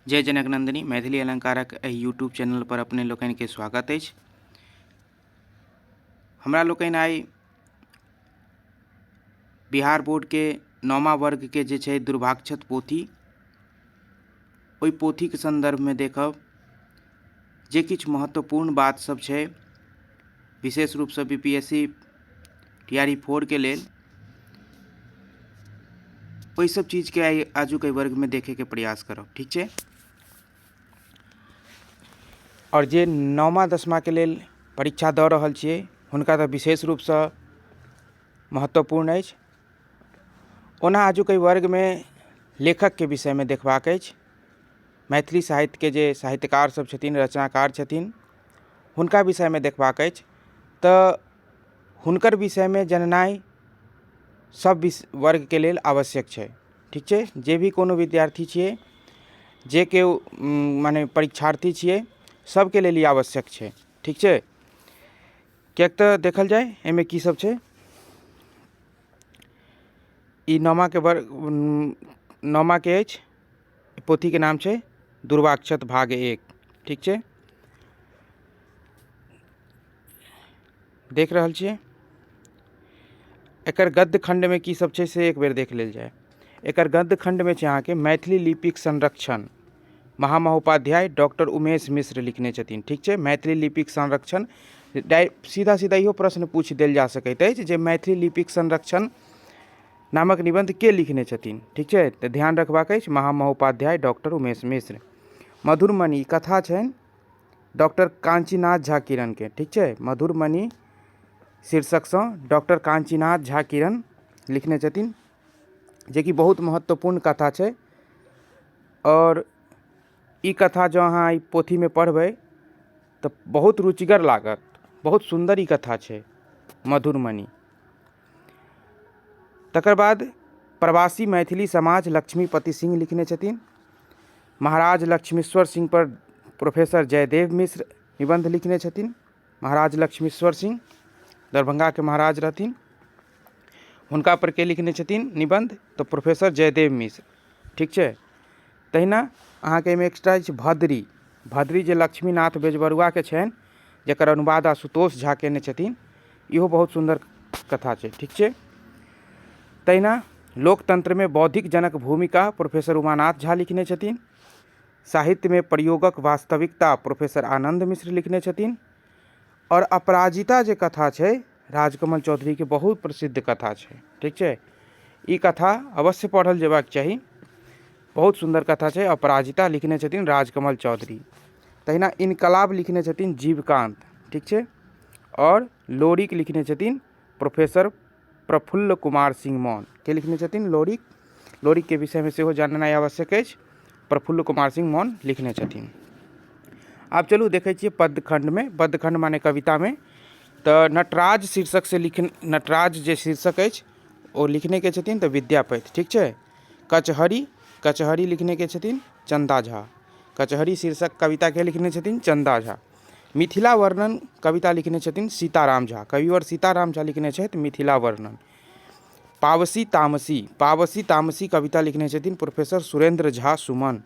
जय जनक नंदिनी मैथिली अलंकारक एहि यूट्यूब चैनल पर अपने लोकनिके स्वागत अछि। हमरा लोकनि आइ बिहार बोर्डके नौमा वर्गके जे छै दुर्भाक्षत पोथी, ओहि पोथीके सन्दर्भमे देखब जे किछु महत्वपूर्ण बात सब छै, विशेष रूपसँ B P S C T R E फोरके लेल, ओहि सब चीजके आइ आजुक एहि वर्गमे देखैके प्रयास करब, ठीक छै। आओर जे नौमा दसमाके लेल परीक्षा दऽ रहल छियै हुनका तऽ विशेष रूपसँ महत्वपूर्ण अछि। ओना आजुक एहि वर्गमे लेखकके विषयमे देखबाक अछि। मैथिली साहित्यके जे साहित्यकार सब छथिन, रचनाकार छथिन, हुनका विषयमे देखबाक अछि। तऽ हुनकर विषयमे जननाइ सब वर्गके लेल आवश्यक छै, ठीक छै। जे भी कोनो विद्यार्थी छियै, जे केओ मने परीक्षार्थी छियै, सबके लेल ई आवश्यक छै, ठीक छै। किएक तऽ देखल जाय एहिमे की सब छै। ई नौमाके वर्ग नौमाके अछि, पोथीके नाम छै दुर्वाक्षत भाग 1, ठीक छै। देख रहल छियै एकर गद्य खण्डमे की सब छै से एक बेर देख लेल जाय। एकर गद्य खण्डमे छै अहाँके मैथिली लिपिक संरक्षण, महामहोपाध्याय डॉक्टर उमेश मिश्र लिखने छथिन, ठीक छै। मैथिली लिपिक संरक्षण, सीधा सीधा इहो प्रश्न पूछि देल जा सकैत अछि जे मैथिली लिपिक संरक्षण नामक निबन्ध के लिखने छथिन, ठीक छै। तऽ ध्यान रखबाक अछि महामहोपाध्याय डॉक्टर उमेश मिश्र। मधुरमणि कथा छनि डॉक्टर काञ्चीनाथ झा किरणके, ठीक छै। मधुरमणि शीर्षकसँ डॉक्टर काञ्चीनाथ झा किरण लिखने छथिन, जेकि बहुत महत्वपूर्ण कथा छै। आओर ई कथा जँ अहाँ एहि पोथीमे पढ़बै तऽ बहुत रुचिगर लागत, बहुत सुन्दर ई कथा छै मधुरमणि। तकर बाद प्रवासी मैथिली समाज लक्ष्मीपति सिंह लिखने छथिन। महाराज लक्ष्मीश्वर सिंह पर प्रोफेसर जयदेव मिश्र निबन्ध लिखने छथिन। महाराज लक्ष्मीश्वर सिंह दरभंगाके महाराज रहथिन, हुनका पर के लिखने छथिन निबन्ध तऽ प्रोफेसर जयदेव मिश्र, ठीक छै। तहिना अहाँके एहिमे एक्स्ट्रा अछि भद्री। भद्री जे लक्ष्मीनाथ बेजबरुआके छनि, जकर अनुवाद आशुतोष झा कयने छथिन, इहो बहुत सुन्दर कथा छै, ठीक छै। तहिना लोकतंत्रमे बौद्धिक जनक भूमिका प्रोफेसर उमानाथ झा लिखने छथिन। साहित्यमे प्रयोगक वास्तविकता प्रोफेसर आनन्द मिश्र लिखने छथिन। आओर अपराजिता जे कथा छै राजकमल चौधरीके बहुत प्रसिद्ध कथा छै, ठीक छै। ई कथा अवश्य पढ़ल जेबाक चाही, बहुत सुन्दर कथा छै। अपराजिता लिखने छथिन राजकमल चौधरी। तहिना इनकलाब लिखने छथिन जीवकान्त, ठीक छै। आओर लोरिक लिखने छथिन प्रोफेसर प्रफुल्ल कुमार सिंह मौन। के लिखने छथिन लोरिक? लोरिकके विषयमे सेहो जाननाइ आवश्यक अछि। प्रफुल्ल कुमार सिंह मौन लिखने छथिन। आब चलू देखै छियै पद्यखण्डमे, पद्यखण्ड माने कवितामे। तऽ नटराज शीर्षक से लिख, नटराज जे शीर्षक अछि ओ लिखने के छथिन तऽ विद्यापति, ठीक छै। कचहरी, कचहरी लिखने के छथिन चन्दा झा। कचहरी शीर्षक कविता के लिखने छथिन चन्दा झा। मिथिला वर्णन कविता लिखने छथिन सीताराम झा। कविवर सीताराम झा लिखने छथि मिथिला वर्णन। पावसी तामसी, पावसी तामसी कविता लिखने छथिन प्रोफेसर सुरेंद्र झा सुमन।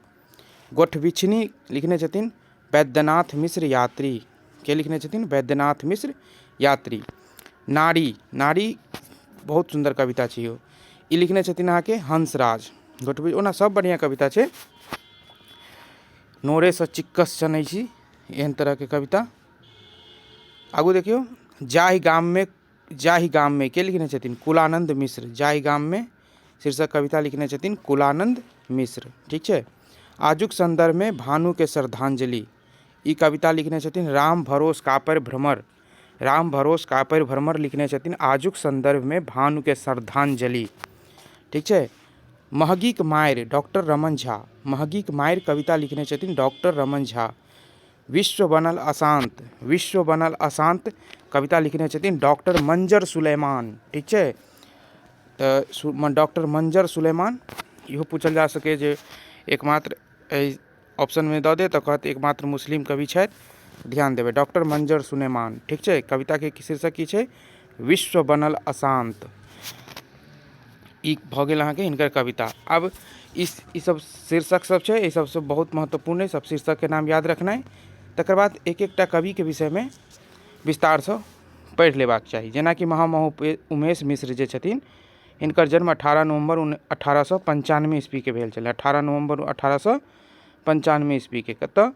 गोठबिछनी लिखने छथिन वैद्यनाथ मिश्र यात्री। के लिखने छथिन? वैद्यनाथ मिश्र यात्री। नारी, नारी बहुत सुन्दर कविता छै यौ, ई लिखने छथिन अहाँके हंसराज। गोठबी ओना सब बढ़िआँ कविता छै। नोरेसँ चिक्कस चनै छी, एहन तरहके कविता। आगू देखियौ, जाहि गाममे, जाहि गाममे के लिखने छथिन? कुलानन्द मिश्र। जाहि गाममे शीर्षक कविता लिखने छथिन कुलानन्द मिश्र, ठीक छै। आजुक सन्दर्भमे भानुके श्रद्धांजलि, ई कविता लिखने छथिन राम भरोस कापड़ि भ्रमर। राम भरोस कापड़ि भ्रमर लिखने छथिन आजुक सन्दर्भमे भानुके श्रद्धांजलि, ठीक छै। महगीक मारि डॉक्टर रमण झा। महगीक मारि कविता लिखने छथिन डॉक्टर रमण झा। विश्व बनल अशान्त, विश्व बनल अशान्त कविता लिखने छथिन डॉक्टर मंजर सुलेमान, ठीक छै। तऽ डॉक्टर मंजर सुलेमान इहो पूछल जा सकैए जे एकमात्र एहि ऑप्शनमे दऽ देत तऽ कहत एकमात्र मुस्लिम कवि छथि, ध्यान देबै डॉक्टर मंजर सुलेमान, ठीक छै। कविताके शीर्षक की छै? विश्व बनल अशान्त। ई भऽ गेल अहाँके हिनकर कविता। आब ई ईसभ शीर्षक सब छै, एहि सबसँ बहुत महत्वपूर्ण अइ, सब शीर्षकके नाम याद रखनाइ। तकर बाद एक एकटा कविके विषयमे विस्तारसँ पढ़ि लेबाक चाही। जेनाकि महामहो उमेश मिश्र जे छथिन, हिनकर जन्म 18 नवम्बर 1895 ईस्वीके भेल छलै। 18 नवम्बर 1895 ईस्वीके कतऽ?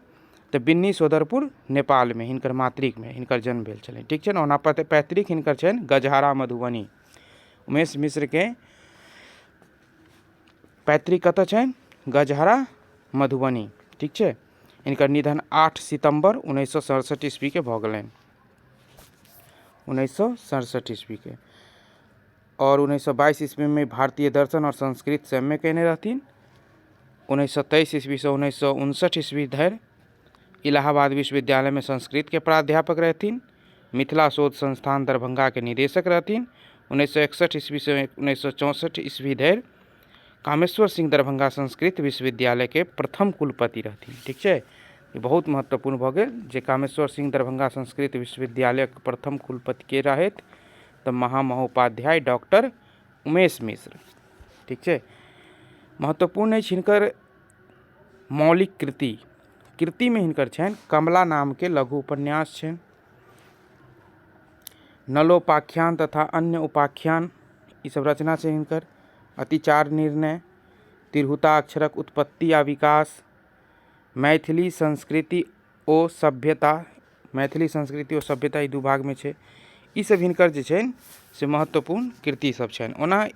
तऽ बिन्नी सोदरपुर नेपालमे हिनकर मातृकमे हिनकर जन्म भेल छलै, ठीक छै ने। ओना पैतृक हिनकर छनि गजहारा मधुबनी। उमेश मिश्रके पैतृक कतऽ छनि? गजहरा मधुबनी, ठीक छै। हिनकर निधन 8 सितम्बर 1967 ईस्वीके भऽ गेलनि, 1967 ईस्वीके। आओर 1922 ईस्वीमे भारतीय दर्शन आओर संस्कृत से एम ए कयने रहथिन। 1923 ईस्वीसँ 1959 ईस्वी धरि इलाहाबाद विश्वविद्यालयमे संस्कृतके प्राध्यापक रहथिन। मिथिला शोध संस्थान दरभंगाके निदेशक रहथिन। 1961 ईस्वीसँ 1964 ईस्वी धरि कामेश्वर सिंह दरभंगा संस्कृत विश्वविद्यालयके प्रथम कुलपति रहथिन, ठीक छै। ई बहुत महत्वपूर्ण भऽ गेल जे कामेश्वर सिंह दरभंगा संस्कृत विश्वविद्यालयक प्रथम कुलपति के रहथि, तऽ महामहोपाध्याय डॉक्टर उमेश मिश्र, ठीक छै। महत्वपूर्ण अछि हिनकर मौलिक कृति। कृतिमे हिनकर छनि कमला नामके लघु उपन्यास छनि, नलोपाख्यान तथा अन्य उपाख्यान, ई सब रचना छै हिनकर। अतिचार निर्णय, तिरहुता अक्षरक उत्पत्ति आ विकास, मैथिली संस्कृति ओ सभ्यता, मैथिली संस्कृति ओ सभ्यता ई दू भागमे छै। ई सब हिनकर जे छनि से महत्वपूर्ण कृति सब छनि। ओना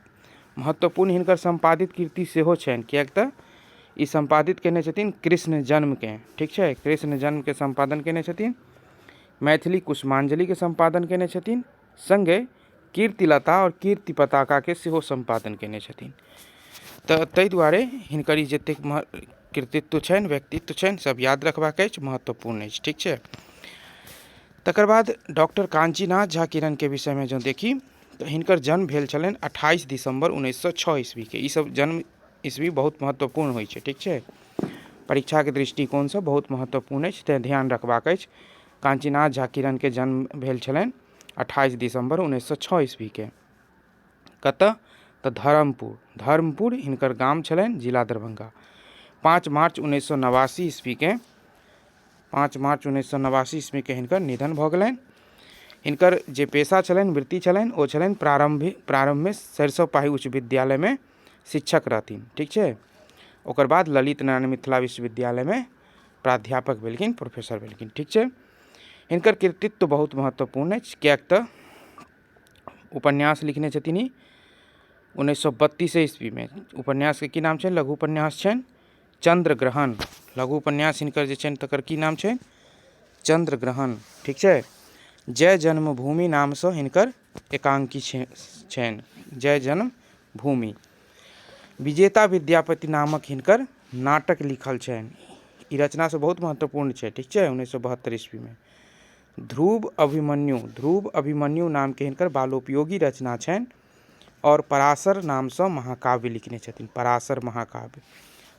महत्वपूर्ण हिनकर सम्पादित कृति सेहो छनि, किएक तऽ ई सम्पादित कयने छथिन कृष्ण जन्मके, ठीक छै। कृष्ण जन्मके सम्पादन कयने छथिन, मैथिली कुसुमाञ्जलिके सम्पादन कयने छथिन, सङ्गे कीर्तिलता आओर कीर्ति पताकाके सेहो सम्पादन कयने छथिन। तऽ ताहि दुआरे हिनकर ई जतेक कृतित्व छनि, व्यक्तित्व छनि, सब याद रखबाक अछि, महत्वपूर्ण अछि, ठीक छै। तकर बाद डॉक्टर काञ्चीनाथ झा किरणके विषयमे जँ देखी तऽ हिनकर जन्म भेल छलनि 28 दिसम्बर 1906 ईस्वीके। ई सब जन्म ईस्वी बहुत महत्वपूर्ण होइ छै, ठीक छै। परीक्षाके दृष्टिकोणसँ बहुत महत्वपूर्ण अछि, तेँ ध्यान रखबाक अछि। काञ्चीनाथ झा किरणके जन्म भेल छलनि 28 दिसम्बर 1906 ईस्वीके। कतऽ? तऽ धर्मपुर। धर्मपुर हिनकर गाम छलनि, जिला दरभंगा। 5 मार्च 1989 ईस्वीके, 5 मार्च 1989 ईस्वीके हिनकर निधन भऽ गेलनि। हिनकर जे पेशा छलनि, वृत्ति छलनि, ओ छलनि प्रारम्भमे सरिसब पाही उच्च विद्यालयमे शिक्षक रहथिन, ठीक छै। ओकर बाद ललित नारायण मिथिला विश्वविद्यालयमे प्राध्यापक भेलखिन, प्रोफेसर भेलखिन, ठीक छै। हिनकर कृतित्व बहुत महत्वपूर्ण अछि, किएक तऽ उपन्यास लिखने छथिन ई 1932 ईस्वीमे। उपन्यासके की नाम छनि? लघु उपन्यास छनि चन्द्रग्रहण। लघु उपन्यास हिनकर जे छनि तकर की नाम छनि? चन्द्रग्रहण, ठीक छै। जय जन्मभूमि नामसँ हिनकर एकाङ्की छनि, जय जन्मभूमि। विजेता विद्यापति नामक हिनकर नाटक लिखल छनि। ई रचना सब बहुत महत्वपूर्ण छै, ठीक छै। 1972 ईस्वीमे ध्रुव अभिमन्यु, ध्रुव अभिमन्यु नामके हिनकर बालोपयोगी रचना छनि। आओर पराशर नामसँ महाकाव्य लिखने छथिन, पराशर महाकाव्य।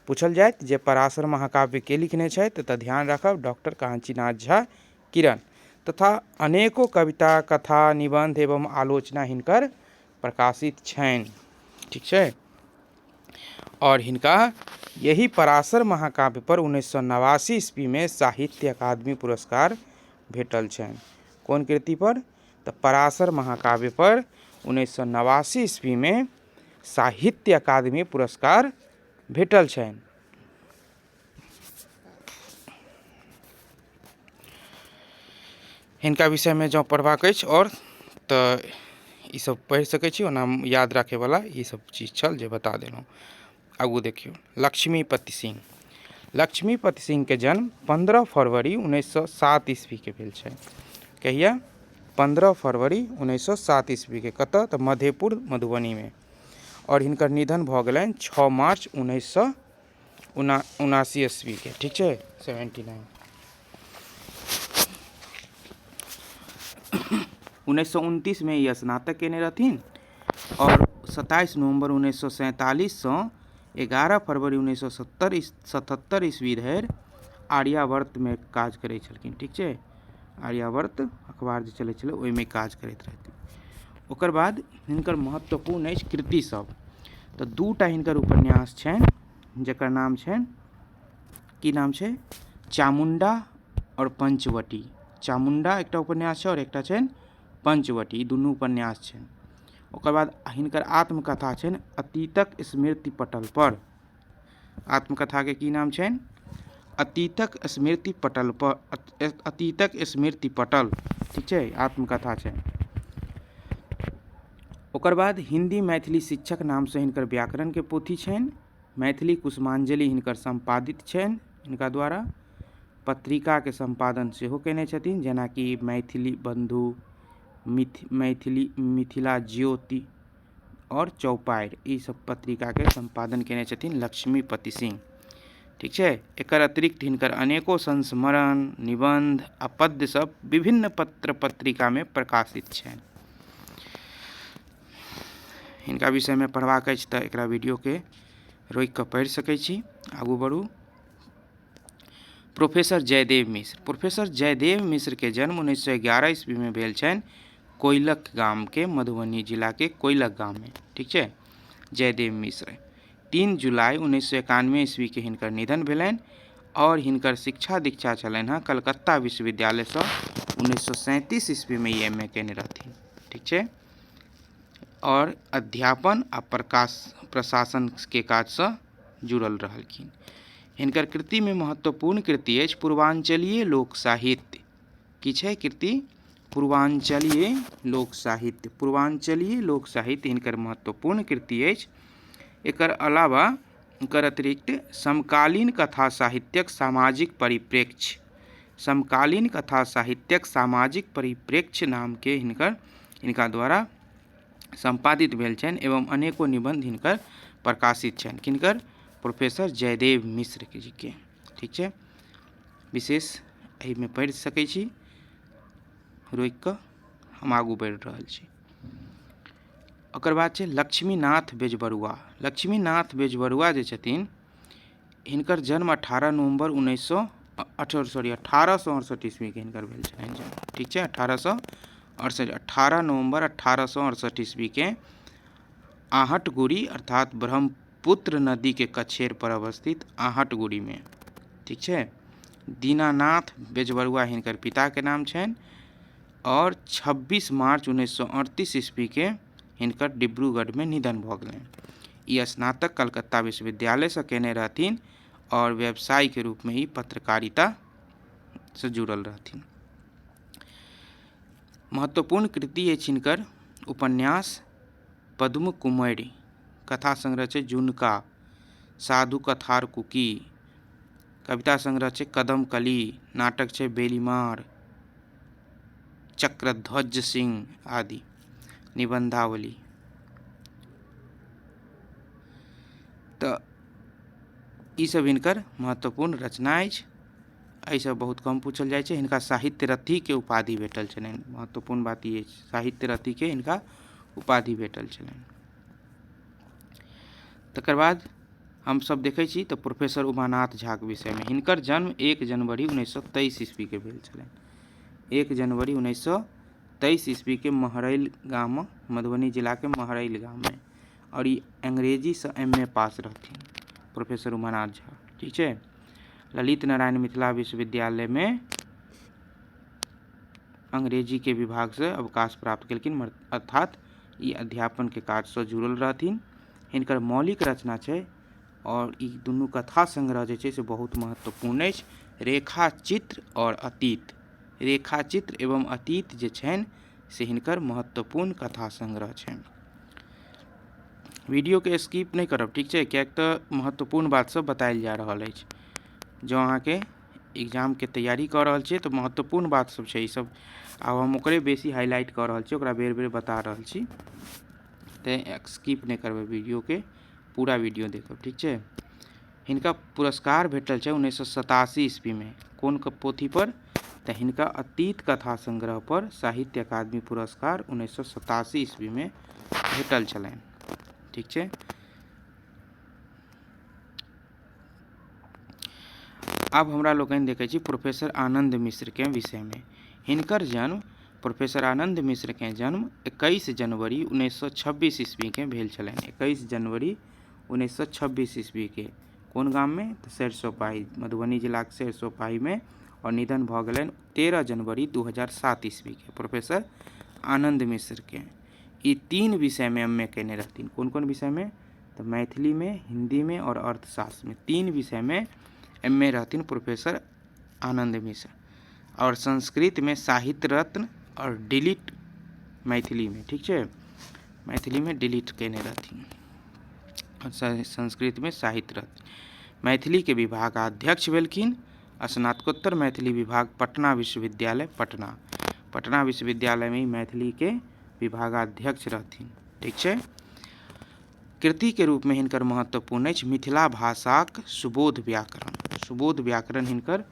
पूछल जायत जे पराशर महाकाव्य के लिखने छथि, तऽ ध्यान राखब डॉक्टर काञ्चीनाथ झा किरण। तथा अनेको कविता, कथा, निबन्ध एवं आलोचना हिनकर प्रकाशित छनि, ठीक छै। आओर हिनका यही पराशर महाकाव्य पर 1989 ईस्वीमे साहित्य अकादमी पुरस्कार भेटल छनि। कोन कृति पर? तऽ पराशर महाकाव्य पर 1989 ईस्वीमे साहित्य अकादमी पुरस्कार भेटल छनि। हिनका विषयमे जँ पढ़बाक अछि आओर तऽ ईसभ पढ़ि सकै छी। ओना याद राखयवला ईसभ चीज छल जे बता देलहुँ। आगू देखियौ लक्ष्मीपति सिंह। लक्ष्मीपति सिंहके जन्म 15 फरवरी 1907 ईस्वीके भेल छै। कहिया? 15 फरवरी 1907 ईस्वीके। कतऽ? तऽ मधेपुर मधुबनीमे। आओर हिनकर निधन भऽ गेलनि 6 मार्च 1979 ईस्वीके, ठीक छै, 79। 1929मे ई स्नातक केने रहथिन आओर 27 नवम्बर 1947सँ 11 फरवरी 1977 ईस्वी धरि आर्यावर्तमे काज करै छलखिन, ठीक छै। आर्यावर्त अखबार जे चलै छलै ओहिमे काज करैत रहथिन। ओकर बाद हिनकर महत्वपूर्ण अछि कृति सब। तऽ दूटा हिनकर उपन्यास छनि जकर नाम छनि, की नाम छै? चामुण्डा आओर पंचवटी। चामुण्डा एकटा उपन्यास छै आओर एकटा छनि पंचवटी, ई दुनू उपन्यास छनि। ओकर बाद हिनकर आत्मकथा छनि अतीतक स्मृति पटल पर। आत्मकथाके की नाम छनि? अतीतक स्मृति पटल पर, अतीतक स्मृति पटल, ठीक छै, आत्मकथा छै। ओकर बाद हिंदी मैथिली शिक्षक नामसँ हिनकर व्याकरणके पोथी छनि। मैथिली कुसुमांजलि हिनकर सम्पादित छनि हिनका द्वारा। पत्रिकाके सम्पादन सेहो कयने छथिन, जेनाकि मैथिली बंधु, मैथिली मिथिला ज्योति आओर चौपाड़ि, ई सब पत्रिकाके सम्पादन कयने छथिन लक्ष्मीपति सिंह, ठीक छै। एकर अतिरिक्त हिनकर अनेको संस्मरण, निबन्ध आ पद्य सब विभिन्न पत्र पत्रिकामे प्रकाशित छनि। हिनका विषयमे पढ़बाक अछि तऽ एकरा वीडियोके रोकि कऽ पढ़ि सकै छी। आगू बढ़ू। प्रोफेसर जयदेव मिश्र। प्रोफेसर जयदेव मिश्रके जन्म 1911 ईस्वीमे भेल छनि कोइलख गामके, मधुबनी जिलाके कोइलख गाममे, ठीक छै। जयदेव मिश्र 3 जुलाई 1991 ईस्वीके हिनकर निधन भेलनि आओर हिनकर शिक्षा दीक्षा छलनि हँ कलकत्ता विश्वविद्यालयसँ 1937 ईस्वीमे ई एम ए कयने रहथिन, ठीक छै। आओर अध्यापन आ प्रशासनके काजसँ जुड़ल रहलखिन। हिनकर कृतिमे महत्वपूर्ण कृति अछि पूर्वाञ्चलीय लोक साहित्य। की छै कृति? पूर्वाञ्चलीय लोक साहित्य। पूर्वाञ्चलीय लोक साहित्य हिनकर महत्वपूर्ण कृति अछि। एकर अलावा एकर अतिरिक्त समकालीन कथा साहित्यक सामाजिक परिप्रेक्ष्य, समकालीन कथा साहित्यक सामाजिक परिप्रेक्ष्य नामके हिनका द्वारा सम्पादित भेल छनि एवं अनेको निबन्ध हिनकर प्रकाशित छनि। किनकर? प्रोफेसर जयदेव मिश्र जीके, ठीक छै। विशेष एहिमे पढ़ि सकै छी, रोकि कऽ हम आगू बढ़ि रहल छी। ओकर बाद छै लक्ष्मीनाथ बेजबरुआ। लक्ष्मीनाथ बेजबरुआ जे छथिन, हिनकर जन्म 18 नवम्बर उन्नैस सए अठहत्तर, सॉरी, 1868 ईस्वीके हिनकर भेल छलनि जन्म, ठीक छै। 1868, 18 नवम्बर 1868 ईस्वीके आहटगुड़ी अर्थात ब्रह्मपुत्र नदीके कछेर पर अवस्थित आहटगुड़ीमे, ठीक छै। दीनानाथ बेजबरुआ हिनकर पिताके नाम छनि आओर 26 मार्च 1938 ईस्वीके हिनकर डिब्रूगढ़मे निधन भऽ गेलनि। ई स्नातक कलकत्ता विश्वविद्यालयसँ कयने रहथिन आओर व्यवसायके रूपमे ई पत्रकारितासँ जुड़ल रहथिन। महत्वपूर्ण कृति अछि हिनकर उपन्यास पद्म कुमारी, कथा संग्रह छै जुनका, साधु कथार कुकी, कविता संग्रह छै कदम कली, नाटक छै बेलीमार, चक्रध्वज सिंह आदि, निबंधावली। तऽ ई सब हिनकर महत्वपूर्ण रचना अछि। एहिसँ बहुत कम पूछल जाइ छै। हिनका साहित्य रथीके उपाधि भेटल छलनि। महत्वपूर्ण बात ई अछि, साहित्य रथीके हिनका उपाधि भेटल छलनि। तकर बाद हमसब देखै छी तऽ प्रोफेसर उमानाथ झाके विषयमे। हिनकर जन्म 1 जनवरी 1923 ईस्वीके भेल छलनि। 1 जनवरी 1923 ईस्वीके महरैल गाम, मधुबनी जिलाके महरैल गाममे, आओर ई अंग्रेजीसँ एम ए पास रहथिन प्रोफेसर उमानाथ झा, ठीक छै। ललित नारायण मिथिला विश्वविद्यालयमे अंग्रेजीके विभागसँ अवकाश प्राप्त केलखिन, अर्थात ई अध्यापनके काजसँ जुड़ल रहथिन। हिनकर मौलिक रचना छै आओर ई दुनू कथा संग्रह जे छै से बहुत महत्वपूर्ण अछि, रेखाचित्र आओर अतीत। रेखाचित्र एवं अतीत जे छनि से हिनकर महत्वपूर्ण कथा संग्रह छनि। वीडियोके स्किप नहि करब, ठीक छै, किएक तऽ महत्वपूर्ण बात सब बतायल जा रहल अछि। जँ अहाँके एग्जामके तैयारी कऽ रहल छियै तऽ महत्वपूर्ण बात सब छै ई सब। आब हम ओकरे बेसी हाइलाइट कऽ रहल छी, ओकरा बेर बेर बता रहल छी, तैँ स्किप नहि करबै वीडियोके, पूरा वीडियो देखब, ठीक छै। हिनका पुरस्कार भेटल छै 1987 ईस्वीमे, कोन पोथीपर? तऽ हिनका अतीत कथा संग्रह पर साहित्य अकादमी पुरस्कार 1987 ईस्वीमे भेटल छलनि, ठीक छै। आब हमरा लोकनि देखै छी प्रोफेसर आनन्द मिश्रके विषयमे। हिनकर जन्म प्रोफेसर आनन्द मिश्रकेँ जन्म 21 जनवरी 1926 ईस्वीके भेल छलनि। 21 जनवरी 1926 ईस्वीके कोन गाममे? तऽ सरिसोपाही, मधुबनी जिलाके सरिसोपाहीमे। आओर निधन भऽ गेलनि 13 जनवरी 2007 ईस्वीके प्रोफेसर आनन्द मिश्रके। ई 3 विषयमे एम ए कयने रहथिन। कोन कोन विषयमे? तऽ मैथिलीमे, हिन्दीमे आओर अर्थशास्त्रमे 3 विषयमे एम ए रहथिन प्रोफेसर आनन्द मिश्र। आओर संस्कृतमे साहित्य रत्न आओर डिलीट मैथिलीमे, ठीक छै, मैथिलीमे डिलीट कयने रहथिन। संस्कृतमे साहित्य रत्न। मैथिलीके विभागाध्यक्ष भेलखिन। स्नातकोत्तर मैथिली विभाग पटना विश्वविद्यालय पटना, पटना विश्वविद्यालयमे ई मैथिलीके विभागाध्यक्ष रहथिन, ठीक छै। कृतिके रूपमे हिनकर महत्वपूर्ण अछि मिथिला भाषाक सुबोध व्याकरण। सुबोध व्याकरण हिनकर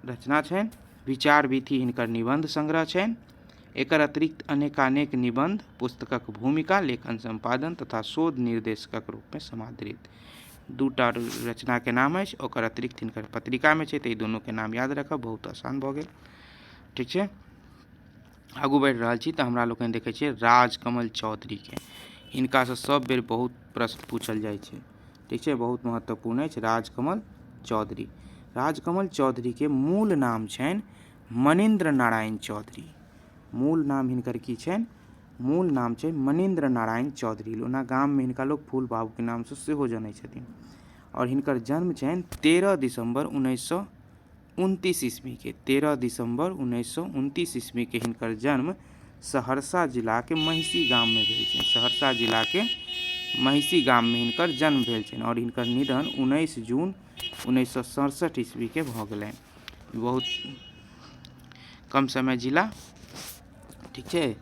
रचना छनि। विचार विधि हिनकर निबन्ध संग्रह छनि। एकर अतिरिक्त अनेकानेक निबन्ध, पुस्तकक भूमिका, लेखन सम्पादन तथा शोध निर्देशकक रूपमे समादृत। 2टा रचनाके नाम अछि। ओकर अतिरिक्त हिनकर पत्रिकामे छै, तऽ ई दुनूके नाम याद राखब बहुत आसान भऽ गेल, ठीक छै। आगू बढ़ि रहल छी तऽ हमरा लोकनि देखै छियै राजकमल चौधरीके। हिनकासँ सब बेर बहुत प्रश्न पूछल जाइ छै, ठीक छै, बहुत महत्वपूर्ण अछि राजकमल चौधरी। राजकमल चौधरीके मूल नाम छनि मणीन्द्र नारायण चौधरी। मूल नाम हिनकर की छनि? मूल नाम छै मणीन्द्र नारायण चौधरी। ओना गाममे हिनका लोक फूल बाबूके नामसँ सेहो जनै छथिन। आओर हिनकर जन्म छनि 13 दिसम्बर 1929 ईस्वीके। 13 दिसम्बर 1929 ईस्वीके हिनकर जन्म सहरसा जिलाके महिषी गाममे भेल छनि। सहरसा जिलाके महिषी गाममे हिनकर जन्म भेल छनि। आओर हिनकर निधन 19 जून 1967 ईस्वीके भऽ गेलनि। बहुत कम समय जिला, ठीक छै।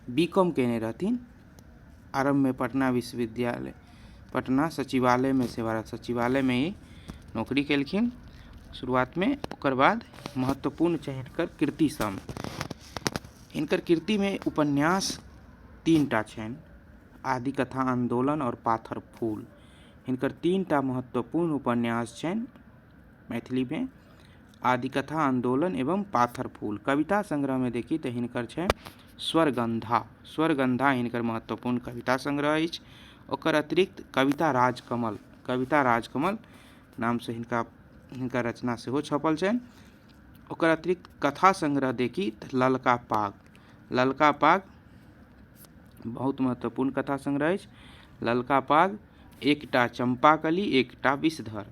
बी कॉम कयने रहथिन। आरम्भमे पटना विश्वविद्यालय, पटना सचिवालयमे सेवारत, सचिवालयमे ही नौकरी केलखिन शुरुआतमे। ओकर बाद महत्वपूर्ण छै हिनकर कृति सब। हिनकर कृतिमे उपन्यास 3टा छनि, आदिकथा, आन्दोलन आओर पाथर फूल। हिनकर 3टा महत्वपूर्ण उपन्यास छनि मैथिलीमे, आदिकथा, आन्दोलन एवं पाथर फूल। कविता संग्रहमे देखी तऽ हिनकर छै स्वरगंधा। स्वरगंधा हिनकर महत्वपूर्ण कविता संग्रह अछि। ओकर अतिरिक्त कविता राजकमल, कविता राजकमल नामसँ हिनकर रचना सेहो छपल छनि। ओकर अतिरिक्त कथा संग्रह देखी तऽ ललका पाग, ललका पाग बहुत महत्वपूर्ण कथा संग्रह अछि। ललका पाग, एकटा चम्पाकली, एकटा विषधर।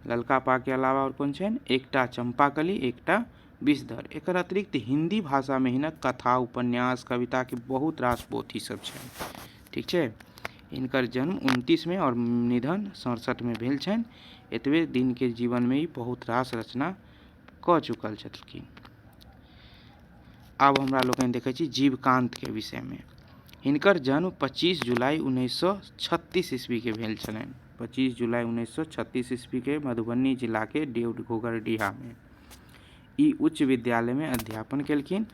ललका पागके अलावा आओर कोन छनि? एकटा चम्पाकली, एकटा विषधर। एकर अतिरिक्त हिन्दी भाषामे हिनक कथा, उपन्यास, कविताके बहुत रास पोथी सब छनि, ठीक छै। हिनकर जन्म 29 आओर निधन 67 भेल छनि। एतबे दिनके जीवनमे ई बहुत रास रचना कऽ चुकल छलखिन। आब हमरा लोकनि देखै छी जीवकान्तके विषयमे। हिनकर जन्म 25 जुलाई 1936 ईस्वीके भेल छलनि। 25 जुलाई 1936 ईस्वीके मधुबनी जिलाके देवघोघरडीहामे ई उच्च विद्यालयमे अध्यापन केलखिन।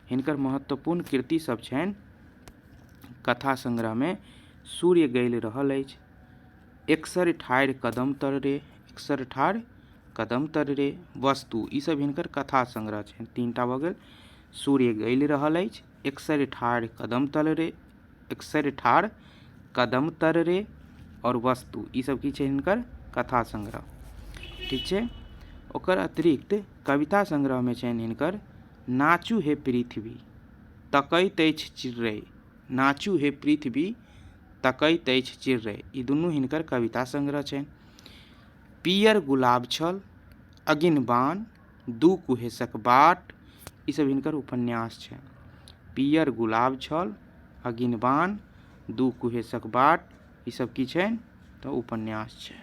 हिनकर महत्वपूर्ण कृति सब छनि कथा संग्रहमे सूर्य गलि रहल अछि, एकसर ठाढ़ि कदम तर रे, एकसर ठाढ़ि कदम तर रे, वस्तु, ई सब हिनकर कथा संग्रह छनि। 3टा भऽ गेल, सूर्य गलि रहल अछि, एकसर ठाढ़ि कदम तर रे, एकसर ठाढ़ कदम तर रे आओर वस्तु, ई सब की छै हिनकर कथा संग्रह, ठीक छै। ओकर अतिरिक्त कविता संग्रहमे छनि हिनकर नाचू हे पृथ्वी तकैत अछि चिड़ै, नाचू हे पृथ्वी तकैत अछि चिड़ै, ई दुनू हिनकर कविता संग्रह छनि। पियर गुलाब छल, अगिनबान, दू कुहेसक बाट, ई सब हिनकर उपन्यास छनि। पियर गुलाब छल, अगिनबान, दू कुहेसक बाट, ई सब की छनि तऽ उपन्यास छै।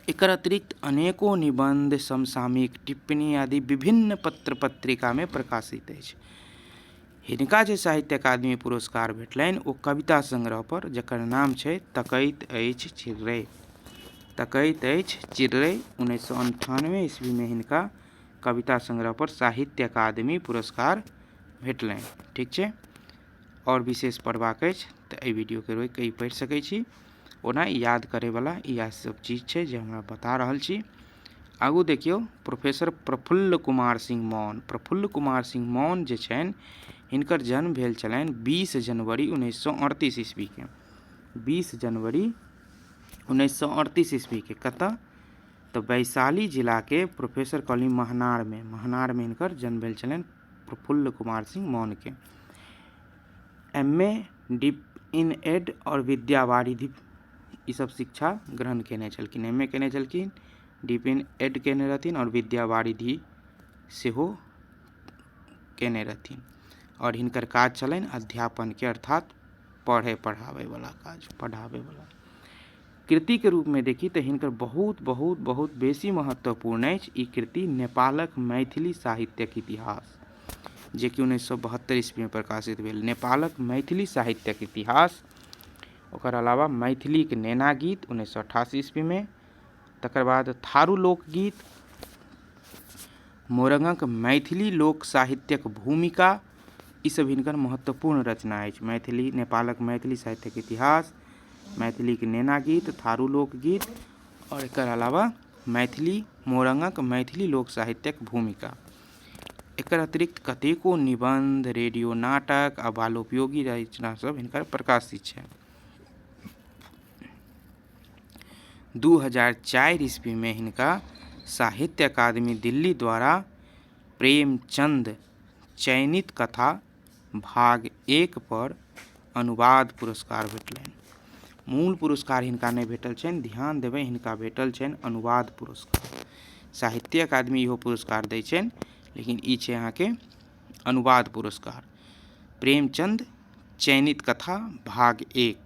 एकर अतिरिक्त अनेको निबन्ध, समसामयिक टिप्पणी आदि विभिन्न पत्र पत्रिकामे प्रकाशित अछि। हिनका जे साहित्य अकादमी पुरस्कार भेटलनि ओ कविता संग्रह पर, जकर नाम छै तकैत अछि चिड़ै, तकैत अछि चिड़ै। 1998 ईस्वीमे हिनका कविता संग्रह पर साहित्य अकादमी पुरस्कार भेटलनि, ठीक छै। आओर विशेष पढ़बाक अछि तऽ एहि वीडियोके रोकि कऽ ई पढ़ि सकै छी। ओना याद करैवला इएह सब चीज छै जे हमरा बता रहल छी। आगू देखियौ प्रोफेसर प्रफुल्ल कुमार सिंह मौन। प्रफुल्ल कुमार सिंह मौन जे छनि हिनकर जन्म भेल छलनि 20 जनवरी 1938 ईस्वीके। 20 जनवरी 1938 ईस्वीके कतऽ? तऽ वैशाली जिलाके प्रोफेसर कॉलोनी महनारमे, महनारमे हिनकर जन्म भेल छलनि प्रफुल्ल Kumar Singh मौनके। M A, D in Ed आओर विद्यावारिधि ई सब शिक्षा ग्रहण केने छलखिन। एम ए केने छलखिन, डी इन एड केने रहथिन आओर विद्यावारिधि सेहो केने रहथिन। आओर हिनकर काज छलनि अध्यापनके, अर्थात पढ़ै पढ़ाबैवला काज, पढ़ाबैवला। कृतिके रूपमे देखी तऽ हिनकर बहुत बहुत बहुत बेसी महत्वपूर्ण अछि ई कृति नेपालक मैथिली साहित्यक इतिहास, जेकि 1972 ईस्वीमे प्रकाशित भेल। नेपालक मैथिली साहित्यक इतिहास। ओकर अलावा मैथिलीक नेना गीत 1988 ईस्वीमे, तकर बाद थारू लोकगीत, मोरङ्गक मैथिली लोक साहित्यक भूमिका, ई सब हिनकर महत्वपूर्ण रचना अछि। मैथिली, नेपालक मैथिली साहित्यक इतिहास, मैथिलीक नेना गीत, थारू लोकगीत आओर एकर अलावा मैथिली, मोरङ्गक मैथिली लोक साहित्यक भूमिका। एकर अतिरिक्त कतेको निबन्ध, रेडियो नाटक आ बालोपयोगी रचना सब हिनकर प्रकाशित छनि। 2004 ईस्वीमे हिनका साहित्य अकादमी दिल्ली द्वारा प्रेमचंद चयनित कथा भाग 1 पर अनुवाद पुरस्कार भेटलनि। मूल पुरस्कार हिनका नहि भेटल छनि, ध्यान देबै, हिनका भेटल छनि अनुवाद पुरस्कार। साहित्य अकादमी इहो पुरस्कार दै छनि, लेकिन ई छै अहाँके अनुवाद पुरस्कार, प्रेमचंद चयनित कथा भाग 1।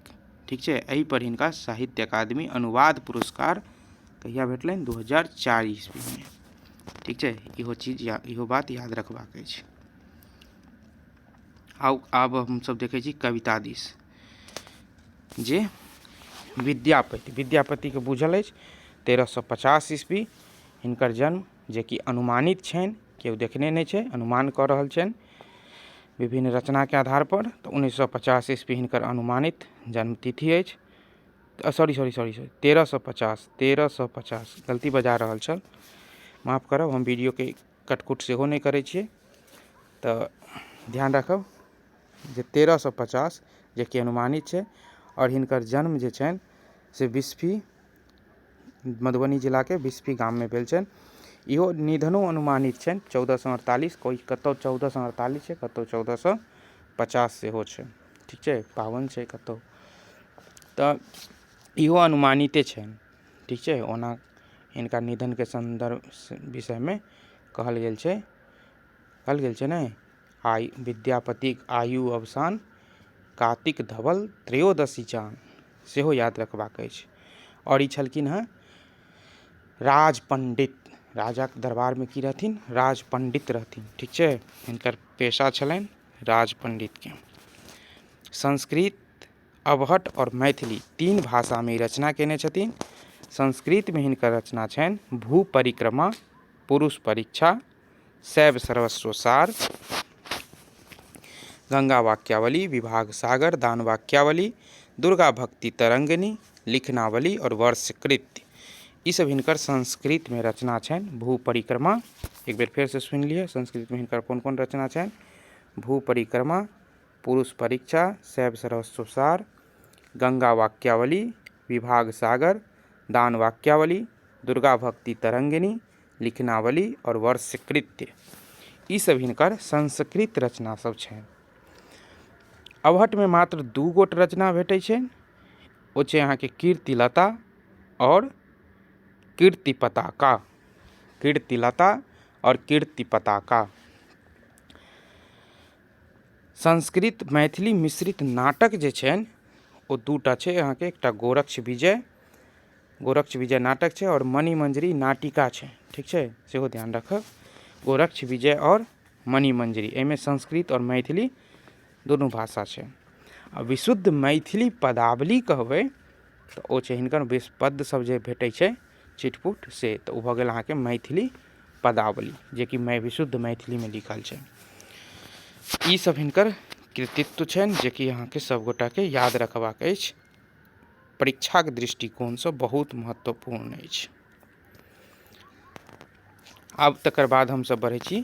ठीक छै, एहि पर हिनका साहित्य अकादमी अनुवाद पुरस्कार कहिया भेटलनि? 2004 ईस्वीमे। ठीक छै, इहो चीज या इहो बात याद रखबाक अछि। आउ आब हमसब देखै छी कविता दिस, जे विद्यापति, विद्यापतिके बुझल अछि 1350 ईस्वी हिनकर जन्म, जेकि अनुमानित छनि, केओ देखने नहि छै, अनुमान कऽ रहल छनि विभिन्न रचनाके आधारपर। तऽ 1950 ईस्वी हिनकर अनुमानित जन्मतिथि अछि। सॉरी सॉरी सॉरी सॉरी 1350, 1350 गलती बजा रहल छल, माफ करब। हम वीडियोके कटकुट सेहो नहि करै छियै, तऽ ध्यान राखब जे 1350 जेकि अनुमानित छै। आओर हिनकर जन्म जे छनि से बिस्फी, मधुबनी जिलाके बिस्फी गाममे भेल छनि। इहो निधनो अनुमानित छनि 1448, कोइ कतहु 1448 छै, कतहु 1450 सेहो छै। ठीक छै, 52 छै कतहु, तऽ इहो अनुमानिते छनि। ठीक छै, ओना हिनका निधनके सन्दर्भ विषयमे कहल गेल छै, कहल गेल छै ने, आइ विद्यापतिक आयु अवसान कातिक धवल त्रयोदशी चान, सेहो याद रखबाक अछि। आओर ई छलखिन हँ राज पण्डित, राजाक दरबारमे की रहथिन? राज पण्डित रहथिन। ठीक छै, हिनकर पेशा छलनि राज पण्डितके। संस्कृत, अवहट्ठ आओर मैथिली तीन भाषामे ई रचना कयने छथिन। संस्कृतमे हिनकर रचना छनि भू परिक्रमा, पुरुष परीक्षा, शैव सर्वस्व सार, गंगा वाक्यावली, विभाग सागर, दान वाक्यावली, दुर्गा भक्ति तरंगिणी, लिखनावली आओर वर्षकृत्य। ई सब हिनकर संस्कृतमे रचना छनि। भू परिक्रमा, एक बेर फेरसँ सुनि लिअ, संस्कृतमे हिनकर कोन कोन रचना छनि? भू परिक्रमा, पुरुष परीक्षा, शैव सर्वस्व सार, गंगा वाक्यावली, विभाग सागर, दान वाक्यावली, दुर्गा भक्ति तरंगिणी, लिखनावली आओर वर्षकृत्य। ई सब हिनकर संस्कृत रचना सब छनि। अवहट्ठमे मात्र 2 गोट रचना भेटै छनि, ओ छै अहाँके कीर्तिलता आओर कीर्ति पताका। कीर्तिलता आओर कीर्ति पताका। संस्कृत मैथिली मिश्रित नाटक जे छनि ओ 2टा छै अहाँके, एकटा गोरक्ष विजय, गोरक्ष विजय नाटक छै आओर मणिमंजरी नाटिका छै। ठीक छै, सेहो ध्यान राखब, गोरक्ष विजय आओर मणिमंजरी, एहिमे संस्कृत आओर मैथिली दुनू भाषा छै। आ विशुद्ध मैथिली पदावली कहबै तऽ ओ छै हिनकर पद्य सब जे भेटै छै छिटपुट से, तऽ ओ भऽ गेल अहाँके मैथिली पदावली, जेकि विशुद्ध मैथिलीमे लिखल छै। ई सब हिनकर कृतित्व छनि, जेकि अहाँके सबगोटाके याद रखबाक अछि, परीक्षाके दृष्टिकोणसँ बहुत महत्वपूर्ण अछि। आब तकर बाद हमसभ बढ़ै छी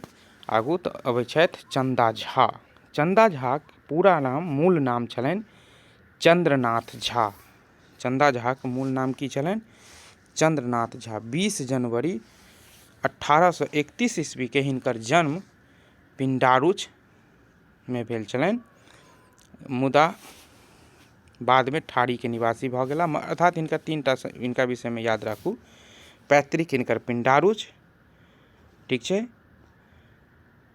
आगू, तऽ अबै छथि चन्दा झा। चन्दा झाक पूरा नाम, मूल नाम छलनि चन्द्रनाथ झा। चन्दा झाक मूल नाम की छलनि? चन्द्रनाथ झा। 20 जनवरी 1831 ईस्वीके हिनकर जन्म पिण्डारुचमे भेल छलनि, मुदा बादमे ठाढ़ीके निवासी भऽ गेला। अर्थात हिनका तीनटा हिनका विषयमे याद राखू। पैतृक हिनकर पिण्डारुच, ठीक छै,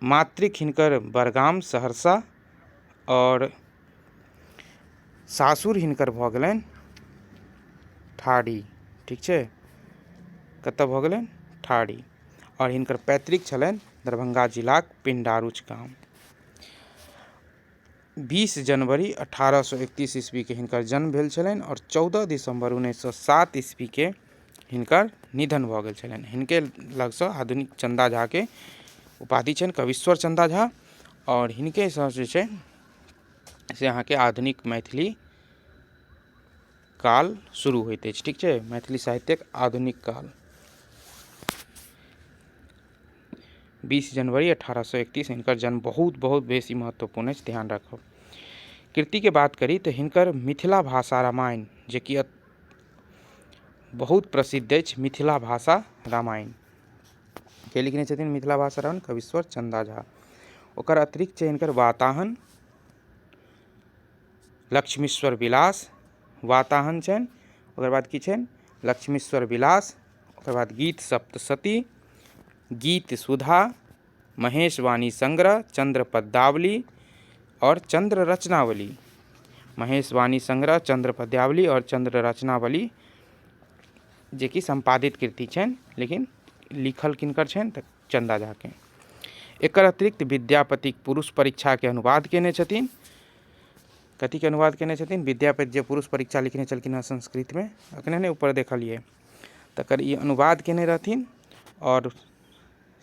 मातृक हिनकर बड़गाम सहरसा, आओर सासुर हिनकर भऽ गेलनि ठाढ़ी, ठीक छै, कतऽ भऽ गेलनि? ठाढ़ी। आओर हिनकर पैतृक छलनि दरभंगा जिलाक पिण्डारुच गाम। 20 जनवरी 1831 ईस्वीके हिनकर जन्म भेल छलनि आओर 14 दिसम्बर 1907 ईस्वीके हिनकर निधन भऽ गेल छलनि। हिनके लगसँ आधुनिक चन्दा झाके उपाधि छनि कवीश्वर चन्दा झा, आओर हिनकेसँ जे छै से अहाँके आधुनिक मैथिली काल शुरू होइत अछि, ठीक छै, मैथिली साहित्यक आधुनिक काल। 20 जनवरी 1831 हिनकर जन्म बहुत बहुत बेसी महत्वपूर्ण अछि, ध्यान राखब। कृतिके बात करी तऽ हिनकर मिथिला भाषा रामायण, जेकि बहुत प्रसिद्ध अछि, मिथिला भाषा रामायण के लिखने छथिन मिथिला भाषा रामायण कवीश्वर चन्दा झा। ओकर अतिरिक्त छै हिनकर वाताहन, लक्ष्मीश्वर विलास, वाताहन छनि, ओकर बाद की छनि? लक्ष्मीश्वर विलास, ओकर बाद गीत सप्तशती, गीत सुधा, महेशवाणी संग्रह, चंद्र पद्यावली और चंद्र रचनावली। महेशवाणी संग्रह, चंद्र पद्यावली और चंद्र रचनावली जेकि सम्पादित कृति छनि, लेकिन लिखल किनकर छनि? तऽ चन्दा झाके। एकर अतिरिक्त विद्यापतिक पुरुष परीक्षाके अनुवाद केने छथिन। कथीके अनुवाद केने छथिन? विद्यापति जे पुरुष परीक्षा लिखने छलखिन हँ संस्कृतमे, अखने ने ऊपर देखलियै, तकर ई अनुवाद केने रहथिन। आओर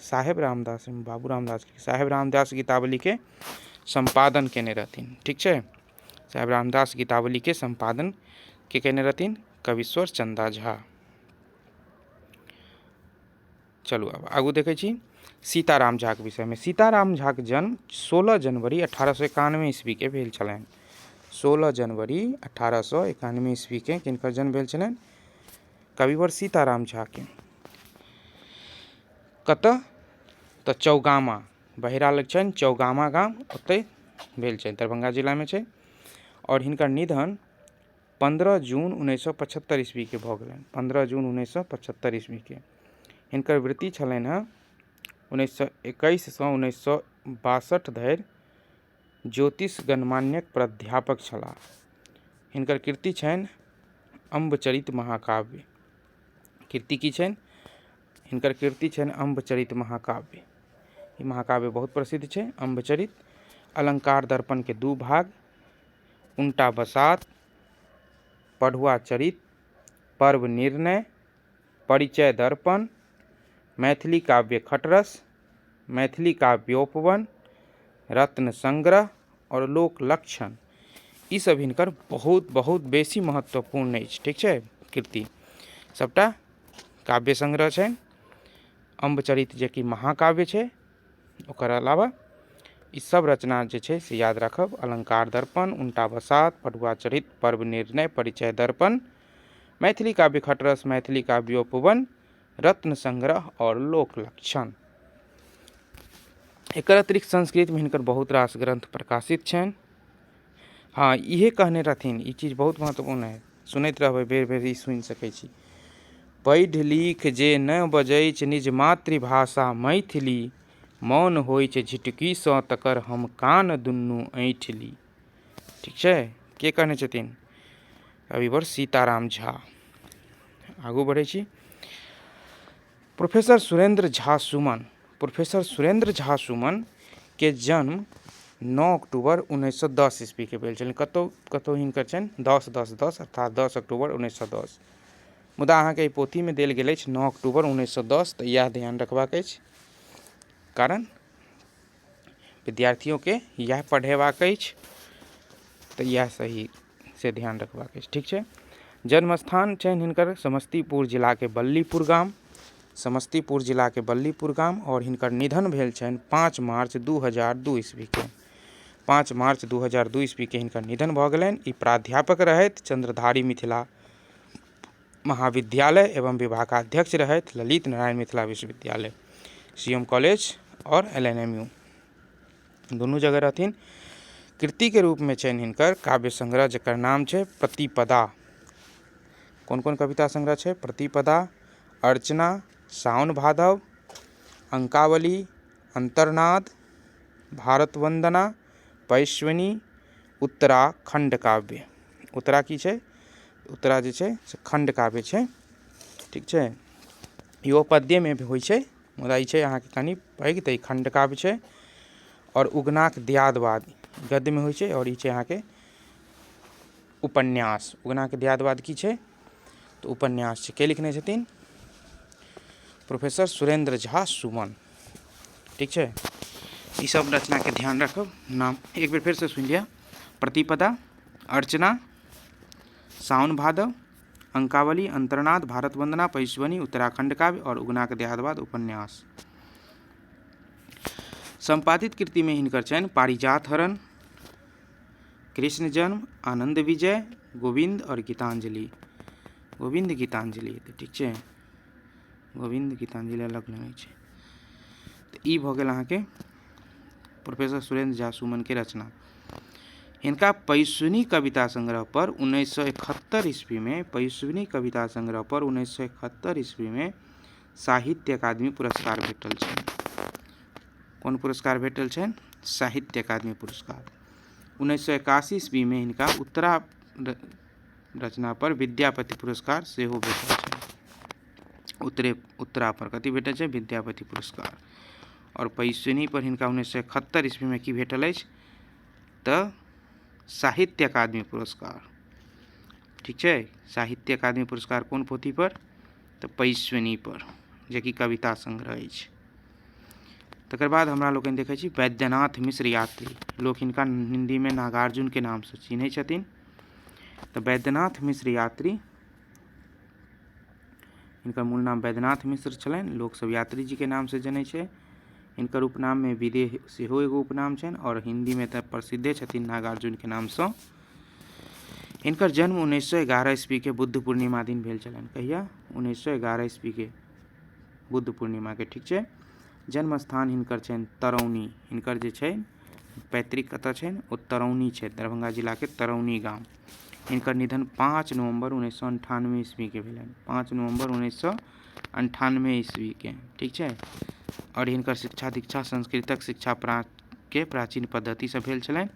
साहेब रामदास, बाबू रामदास, साहेब रामदास गीतावलीके सम्पादन केने रहथिन, ठीक छै। साहेब रामदास गीतावलीके सम्पादन के केने रहथिन? कवीश्वर चन्दा झा। चलू आब आगू देखै छी सीताराम झाके विषयमे। सीताराम झाके जन्म 16 जनवरी 1891 ईस्वीके भेल छलनि। 16 जनवरी 1891 ईस्वीके किनकर जन्म भेल छलनि? कविवर सीताराम झाके। कतऽ? तऽ चौगामा, बहेरा लग छनि चौगामा गाम, ओतहि भेल छनि, दरभंगा जिलामे छै। आओर हिनकर निधन 15 जून 1975 ईस्वीके भऽ गेलनि। 15 जून 1975 ईस्वीके। हिनकर वृत्ति छलनि हेँ 1921सँ 1962 धरि ज्योतिष गणमान्यक प्राध्यापक छलाह। हिनकर कृति छनि अम्बचरित महाकाव्य। कृति की छनि? हिनकर कृति छनि अम्बचरित महाकाव्य। ई महाकाव्य बहुत प्रसिद्ध छै अम्बचरित। अलंकार दर्पणके 2 भाग, उनटा बसात, पढ़ुआ चरित, पर्व निर्णय, परिचय दर्पण, मैथिली काव्य खटरस, मैथिली काव्योपवन, रत्न संग्रह आओर लोक लक्षण, ई सब हिनकर बहुत बहुत बेसी महत्वपूर्ण अछि, ठीक छै। कृति सबटा काव्य संग्रह छनि। अम्बचरित जेकि महाकाव्य छै, ओकर अलावा ई सब रचना जे छै से याद राखब। अलंकार दर्पण, उनटा बसात, पढ़ुआ चरित, पर्व निर्णय, परिचय दर्पण, मैथिली काव्य खटरस, मैथिली काव्योपवन, रत्न संग्रह आओर लोक लक्षण। एकर अतिरिक्त संस्कृतमे हिनकर बहुत रास ग्रंथ प्रकाशित छनि। हँ, इहे कहने रहथिन, ई चीज बहुत महत्वपूर्ण है, सुनैत रहबै, बेर बेर ई सुनि सकै छी। पढ़ि लिख जे ने बजैछ निज मातृभाषा मैथिली, मौन होइछ झिटुकीसँ तकर हम कान दुनू ऐँठ ली। ठीक छै, के कहने छथिन? कविवर सीताराम झा। आगू बढ़ै छी। प्रोफेसर सुरेंद्र झा सुमन, प्रोफेसर सुरेंद्र झा सुमन के जन्म 9 अक्टूबर 1910 ईस्वीके भेल छलनि। कतहु कतहु हिनकर छनि 10-10-10, अर्थात 10 अक्टूबर 1910, मुदा अहाँके एहि पोथीमे देल गेल अछि 9 अक्टूबर 1910, तऽ इएह ध्यान रखबाक अछि, कारण विद्यार्थियोके इएह पढ़ेबाक अछि, तऽ इएह सही से ध्यान रखबाक अछि, ठीक छै। जन्म स्थान छनि हिनकर समस्तीपुर जिलाके बल्लीपुर गाम। समस्तीपुर जिलाके बल्लीपुर गाम आओर हिनकर निधन भेल छनि 5 मार्च 2002 ईस्वीके। 5 मार्च 2002 ईस्वीके हिनकर निधन भऽ गेलनि। ई प्राध्यापक रहथि चन्द्रधारी मिथिला महाविद्यालय एवं विभागाध्यक्ष रहथि ललित नारायण मिथिला विश्वविद्यालय, सी एम कॉलेज आओर एल एन एम यू दुनू जगह रहथिन। कृतिके रूपमे छनि हिनकर काव्य संग्रह जकर नाम छै प्रतिपदा। कोन कोन कविता संग्रह छै? प्रतिपदा, अर्चना, साओन भादव, अंकावली, अन्तर्नाद, भारत वन्दना, पैश्विनी, उत्तरा खण्ड काव्य। उत्तरा की छै? उत्तरा जे छै से खण्ड काव्य छै, ठीक छै। इहो पद्येमे होइ छै, मुदा ई छै अहाँके कनि पैघ, तऽ ई खण्ड काव्य छै। आओर उगनाक दियादवाद गद्यमे होइ छै, आओर ई छै अहाँके उपन्यास। उगनाके दियादवाद की छै? तऽ उपन्यास छै। के लिखने छथिन? प्रोफेसर सुरेन्द्र झा सुमन, ठीक छै। ई सब रचनाके ध्यान राखब। नाम एक बेर फेरसँ सुनि लिअ: प्रतिपदा, अर्चना, साओन भादव, अंकावली, अंतरनाद, भारत वंदना, पैसवनी, उत्तराखंड काव्य और उगनाक देहातवाद उपन्यास। संपादित कृतिमे हिनकर छनि पारिजात हरण, कृष्ण जन्म, आनंद विजय, गोविंद और गीतांजलि। गोविंद गीतांजलि हेतै, ठीक छै। गोविंद गीतांजलि अलग नहि छै। तऽ ई भऽ गेल अहाँके प्रोफेसर सुरेन्द्र झा सुमनके रचना। हिनका पैसुनी कविता संग्रह पर 1971 ईस्वीमे, पैसुनी कविता संग्रह पर 1971 ईस्वीमे साहित्य अकादमी पुरस्कार भेटल छनि। कोन पुरस्कार भेटल छनि? साहित्य अकादमी पुरस्कार। 1981 ईस्वीमे हिनका उत्तरा रचना पर विद्यापति पुरस्कार सेहो भेटल छनि। उत्तरा पर कथी भेटल छै? विद्यापति पुरस्कार। आओर पैसुनी पर हिनका 1971 ईस्वीमे की भेटल अछि? तऽ साहित्य अकादमी पुरस्कार, ठीक छै। साहित्य अकादमी पुरस्कार कोन पोथी पर? तऽ पैसुनी पर, जेकि कविता संग्रह अछि। तकर बाद हमरा लोकनि देखै छी वैद्यनाथ मिश्र यात्री। लोक हिनका हिन्दीमे नागार्जुनके नामसँ चिन्है छथिन। तऽ वैद्यनाथ मिश्र यात्री, हिनकर मूल नाम वैद्यनाथ मिश्र छलनि, लोकसभ यात्री जीके नामसँ जनै छै। हिनकर उपनाममे विदेह सेहो एगो उपनाम छनि, आओर हिन्दीमे तऽ प्रसिद्धे छथिन नागार्जुनके नामसँ। हिनकर जन्म 1911 ईस्वीके बुद्ध पूर्णिमा दिन भेल छलनि। कहिया? 1911 ईस्वीके बुद्ध पूर्णिमाके, ठीक छै। जन्म स्थान हिनकर छनि तरौनी। हिनकर जे छै पैतृक कतऽ छनि? ओ तरौनी छै, दरभंगा जिलाके तरौनी गाम। हिनकर निधन 5 नवम्बर 1998 ईस्वीके भेलनि। 5 नवम्बर 1998 ईस्वीके, ठीक छै। आओर हिनकर शिक्षा दीक्षा संस्कृतक शिक्षा के प्राचीन पद्धतिसँ भेल छलनि।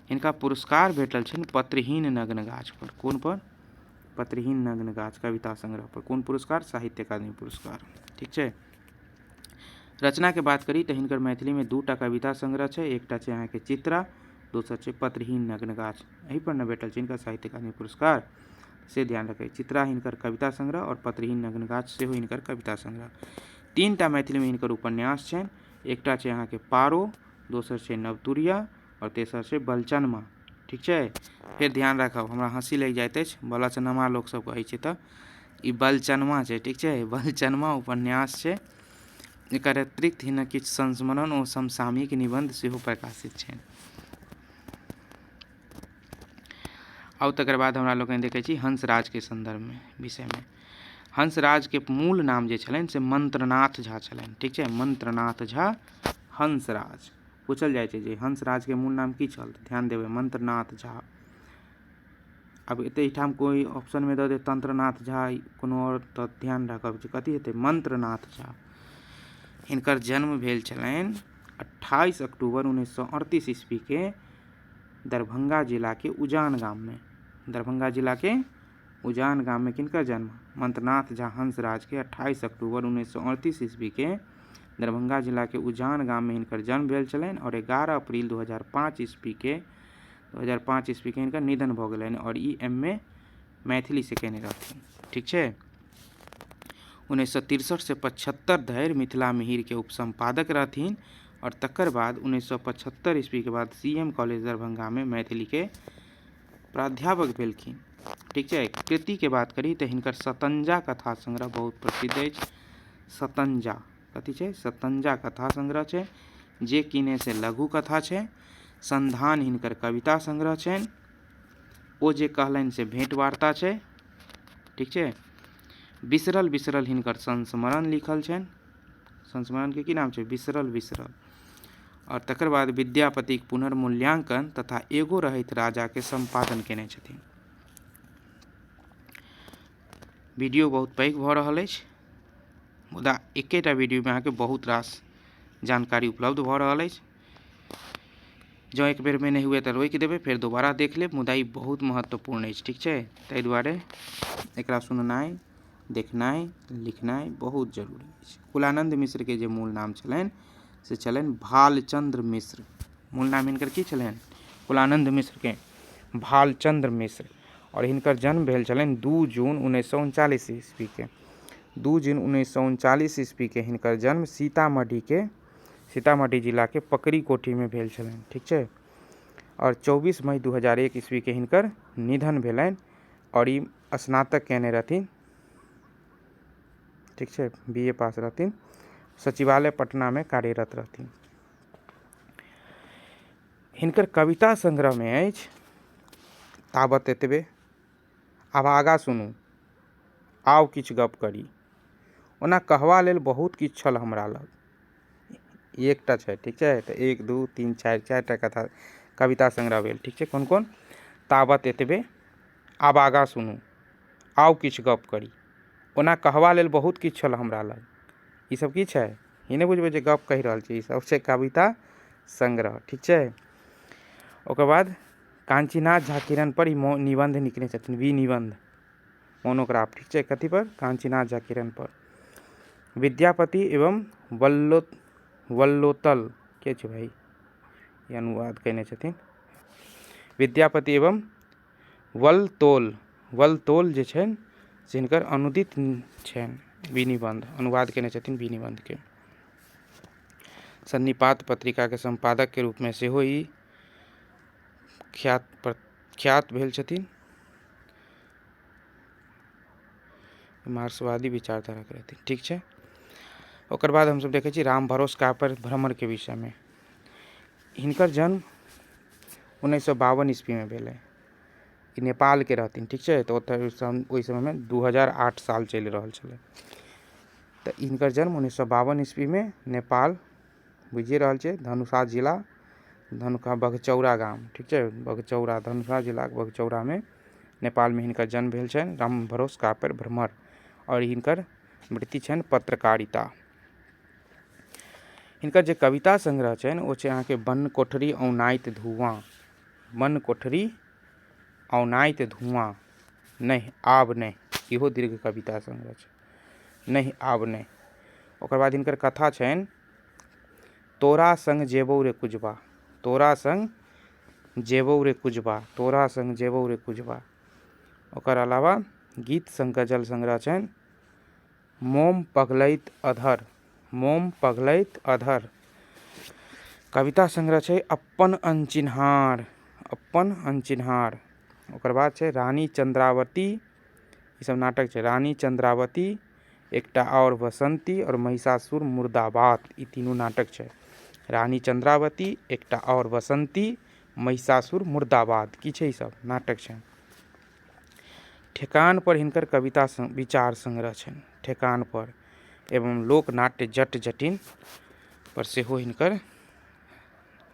हिनका पुरस्कार भेटल छनि पत्रहीन नग्न गाछ पर। कोन पर? पत्रहीन नग्न गाछ कविता संग्रह पर। कोन पुरस्कार? साहित्य अकादमी पुरस्कार, ठीक छै। रचनाके बात करी तऽ हिनकर मैथिलीमे 2टा कविता संग्रह छै। एकटा छै अहाँके चित्रा, दोसर छै पत्रहीन नग्न गाछ। एहि पर ने भेटल छै हिनका साहित्य अकादमी पुरस्कार, से ध्यान रखै। चित्रा हिनकर कविता संग्रह आओर पत्रहीन नग्न गाछ सेहो हिनकर कविता संग्रह। 3टा मैथिलीमे हिनकर उपन्यास छनि। एकटा छै अहाँके पारो, दोसर छै नवतुरिया आओर तेसर छै बलचनमा, ठीक छै। फेर ध्यान राखब, हमरा हँसी लागि जाइत अछि बलचनमा लोकसभ कहै छै, तऽ ई बलचनमा छै, ठीक छै। बलचनमा उपन्यास छै। एकर अतिरिक्त हिनक किछु संस्मरण ओ समसामयिक निबन्ध सेहो प्रकाशित छनि। आउ तकर बाद हमरा लोकनि देखै छी हंसराजके सन्दर्भमे विषयमे। हंसराजके मूल नाम जे छलनि से मन्त्रनाथ झा छलनि, ठीक छै। मन्त्रनाथ झा हंसराज। पूछल जाइ छै जे हंसराजके मूल नाम की छल, तऽ ध्यान देबै मन्त्रनाथ झा। आब एते एहिठाम कोइ ऑप्शनमे दऽ देत तंत्रनाथ झा कोनो आओर, तऽ ध्यान राखब जे कथी हेतै मन्त्रनाथ झा। हिनकर जन्म भेल छलनि 28 अक्टूबर 1938 ईस्वीके दरभंगा जिलाके उजान गाममे। दरभंगा जिलाके उजान गाममे किनकर जन्म? मन्त्रनाथ झा हंसराजके 28 अक्टूबर 1938 ईस्वीके दरभंगा जिलाके उजान गाममे हिनकर जन्म भेल छलनि। आओर 11 अप्रैल 2005 ईस्वीके 2005 ईस्वीके हिनकर निधन भऽ गेलनि। आओर ई एम ए मैथिलीसँ कयने रहथिन, ठीक छै। 1963 से 75 धरि मिथिला मिहिरके उपसम्पादक रहथिन। आओर तकर बाद 1975 ईस्वीके बाद सी एम कॉलेज दरभंगामे मैथिलीके प्राध्यापक भेलखिन, ठीक छै। कृतिके बात करी तऽ हिनकर सतंजा कथा संग्रह बहुत प्रसिद्ध अछि। सतंजा। कथी छै? सतंजा कथा संग्रह छै। जे किने से लघु कथा छै। संधान हिनकर कविता संग्रह छनि। ओ जे कहलनि से भेंट वार्ता छै। ठीक छै। बिसरल बिसरल हिनकर संस्मरण लिखल छनि। संस्मरणके की नाम छै? बिसरल बिसरल। आओर तकर बाद विद्यापतिक पुनर्मूल्यांकन तथा एगो रहैत राजाके सम्पादन केने छथिन। वीडियो बहुत पैघ भऽ रहल अछि, मुदा एकेटा वीडियोमे अहाँके बहुत रास जानकारी उपलब्ध भऽ रहल अछि। जँ एक बेरमे नहि हुए तऽ रोकि देबै, फेर दोबारा देख लेब, मुदा ई बहुत महत्वपूर्ण अछि। ठीक छै, ताहि दुआरे एकरा सुननाइ, देखनाइ, लिखनाइ बहुत जरूरी अछि। कुलानन्द मिश्रके जे मूल नाम छलनि से छलनि भालचन्द्र मिश्र। मूल नाम हिनकर की छलनि? कुलानन्द मिश्रके भालचन्द्र मिश्र। आओर हिनकर जन्म भेल छलनि 2 जून 1939 ईस्वीके। 2 जून 1939 ईस्वीके हिनकर जन्म सीतामढ़ी जिलाके पकड़ी कोठीमे भेल छलनि। ठीक छै। आओर 24 मई 2001 ईस्वीके हिनकर निधन भेलनि। आओर ई स्नातक कयने रहथिन। ठीक छै, बी ए पास रहथिन। सचिवालय पटनामे कार्यरत रहथिन। हिनकर कविता संग्रहमे अछि ताबत एतबे, आब आगाँ सुनू, आउ किछु गप करी, ओना कहबा लेल बहुत किछु छल हमरा लग। एकटा छै। ठीक छै, तऽ 1 2 3 4 चारिटा कथा कविता संग्रह भेल। ठीक छै, कोन कोन? ताबत एतबे, आब आगाँ सुनू, आउ किछु गप करी, ओना कहबा लेल बहुत किछु छल हमरा लग। ई सब की छै? ई नहि बुझबै जे गप कहि रहल छी, ई सब छै कविता संग्रह। ठीक छै। ओकर बाद काञ्चीनाथ झा किरण पर ई निबन्ध लिखने छथिन, विनिबन्ध, मोनोग्राफ। ठीक छै, कथी पर? काञ्चीनाथ झा किरण पर। विद्यापति एवं वल्लोतल के छै भाई, ई अनुवाद कयने छथिन। विद्यापति एवं वल्तोल, वल्तोल जे छनि से हिनकर अनुदित छनि विनिबन्ध, अनुवाद कयने छथिन विनिबन्धके। सन्निपात पत्रिकाके सम्पादकके रूपमे सेहो ई ख्यात भेल छथिन। मार्क्सवादी विचारधाराके रहथिन। ठीक छै। ओकर बाद हमसब देखै छी राम भरोस कापर भ्रमरके विषयमे। हिनकर जन्म 1952 ईस्वीमे भेलै। ई नेपालके रहथिन। ठीक छै, तऽ ओतऽ ओहि समयमे 2008 साल चलि रहल छलै। तऽ हिनकर जन्म 1952 ईस्वीमे नेपाल, बुझिए रहल छियै, धनुषा जिला, धनुषा बघचौरा गाम। ठीक छै, बघचौरा, धनुषा जिलाके बघचौरामे नेपालमे हिनकर जन्म भेल छनि राम भरोस कापर भ्रमर। आओर हिनकर वृत्ति छनि पत्रकारिता। हिनकर जे कविता संग्रह छनि ओ छै अहाँके बन कोठरी औनाइत धुआँ, बन कोठरी औनाइत धुआँ, नहि आब नहि, इहो दीर्घ कविता संग्रह छै, नहि आब नहि। ओकर बाद हिनकर कथा छनि तोरा संग जेबौ रे कुजबा, तोरा संग जेबौ रे कुजबा, तोरा संग जेबौ रे कुजबा। ओकर अलावा गीत संग गजल संग्रह छनि मोम पघलैत अधर, मोम पघलैत अधर। कविता संग्रह छै अप्पन अनचिन्हार, अप्पन अनचिन्हार। ओकर बाद छै रानी चंद्रावती, ई सब नाटक छै, रानी चंद्रावती, एकटा आओर वसंती और महिषासुर मुर्दाबाद, ई तीनू नाटक छै। रानी चंद्रावती, एकटा आओर वसंती, महिषासुर मुर्दाबाद, की छै? ई सब नाटक छै। ठेकान पर हिनकर कविता विचार संग्रह छनि, ठेकान पर, एवं लोकनाट्य जट जटिन पर सेहो हिनकर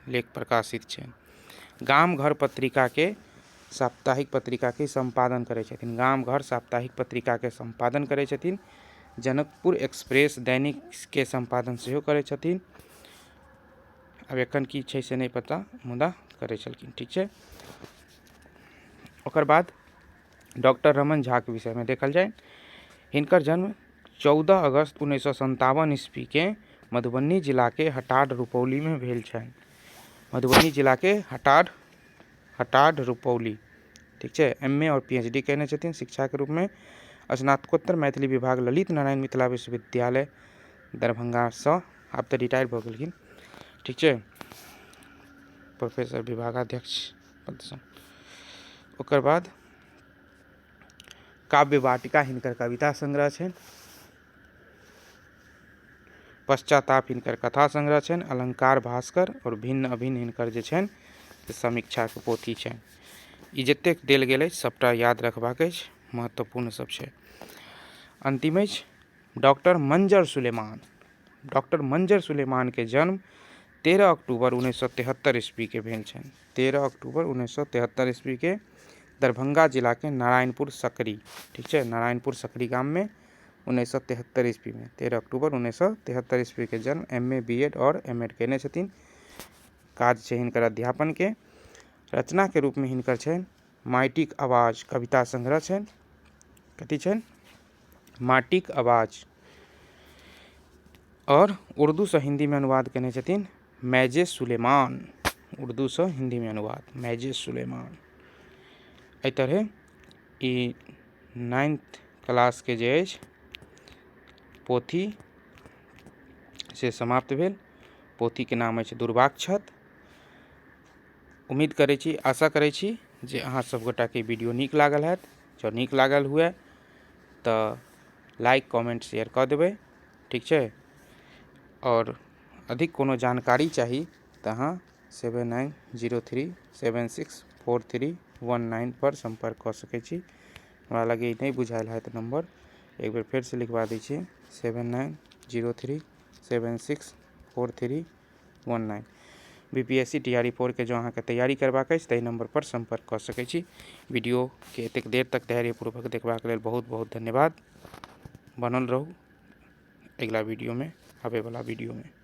लेख प्रकाशित छनि। गाम घर पत्रिकाके, साप्ताहिक पत्रिकाके सम्पादन करै छथिन, गाम घर साप्ताहिक पत्रिकाके सम्पादन करै छथिन। जनकपुर एक्सप्रेस दैनिकके सम्पादन सेहो करै छथिन। आब एखन की छै से नहि पता, मुदा करै छलखिन। ठीक छै। ओकर बाद डॉक्टर रमन झाके विषयमे देखल जाय। हिनकर जन्म 14 अगस्त 1957 ईस्वीके मधुबनी जिलाके हटाड रुपौलीमे भेल छनि। मधुबनी जिलाके हटाड रुपौली। ठीक छै। एम ए आओर पी एच डी कयने छथिन शिक्षाके रूपमे। स्नातकोत्तर मैथिली विभाग ललित नारायण मिथिला विश्वविद्यालय दरभंगासँ, आब तऽ रिटायर भऽ गेलखिन। ठीक छै, प्रोफेसर विभागाध्यक्ष पदसँ। ओकर बाद काव्य वाटिका हिनकर कविता संग्रह छनि। पश्चाताप हिनकर कथा संग्रह छनि। अलंकार भास्कर आओर भिन्न अभिन्न हिनकर जे छनि से समीक्षाके पोथी छनि। ई जतेक देल गेल अछि सभटा याद रखबाक अछि, महत्वपूर्ण सब छै। अन्तिम अछि डॉक्टर मंजर सुलेमान। डॉक्टर मंजर सुलेमानके जन्म 13 अक्टूबर 1973 ईस्वीके भेल छनि। 13 अक्टूबर 1973 ईस्वीके दरभंगा जिलाके नारायणपुर सकरी, ठीक छै, नारायणपुर सकरी गाममे 1973 ईस्वीमे 13 अक्टूबर 1973 ईस्वीके जन्म। एम ए, बी एड आओर एम एड कयने छथिन। काज छै हिनकर अध्यापनके। रचनाके रूपमे हिनकर छनि माटिक आवाज कविता संग्रह छनि। कथी छनि? माटिक आवाज। आओर उर्दूसँ हिन्दीमे अनुवाद कयने छथिन मैजे सुलेमान। उर्दूसँ हिन्दीमे अनुवाद मैजे सुलेमान। एहि तरहे ई नाइन्थ क्लासके जे अछि पोथी से समाप्त भेल। पोथीके नाम अछि दुर्वाक्षत। उम्मीद करै छी, आशा करै छी जे अहाँ सब गोटाके वीडियो नीक लागल हैत। जँ नीक लागल हुए तऽ लाइक कमेंट शेयर कऽ देबै, ठीक छै। आओर अधिक कोनो जानकारी चाही तऽ अहाँ 7903764319 पर सम्पर्क कऽ सकै छी। हमरा लगैए नहि बुझायल हैत नम्बर, एक बेर फेरसँ लिखबा दै छी, 7903764319। B P S C T R E फोरके जँ अहाँके तैयारी करबाक अछि तऽ एहि नम्बरपर सम्पर्क कऽ सकै छी। वीडियोके एतेक देर तक धैर्यपूर्वक देखबाक लेल बहुत बहुत धन्यवाद। बनल रहू अगिला वीडियोमे, आबैवला वीडियोमे।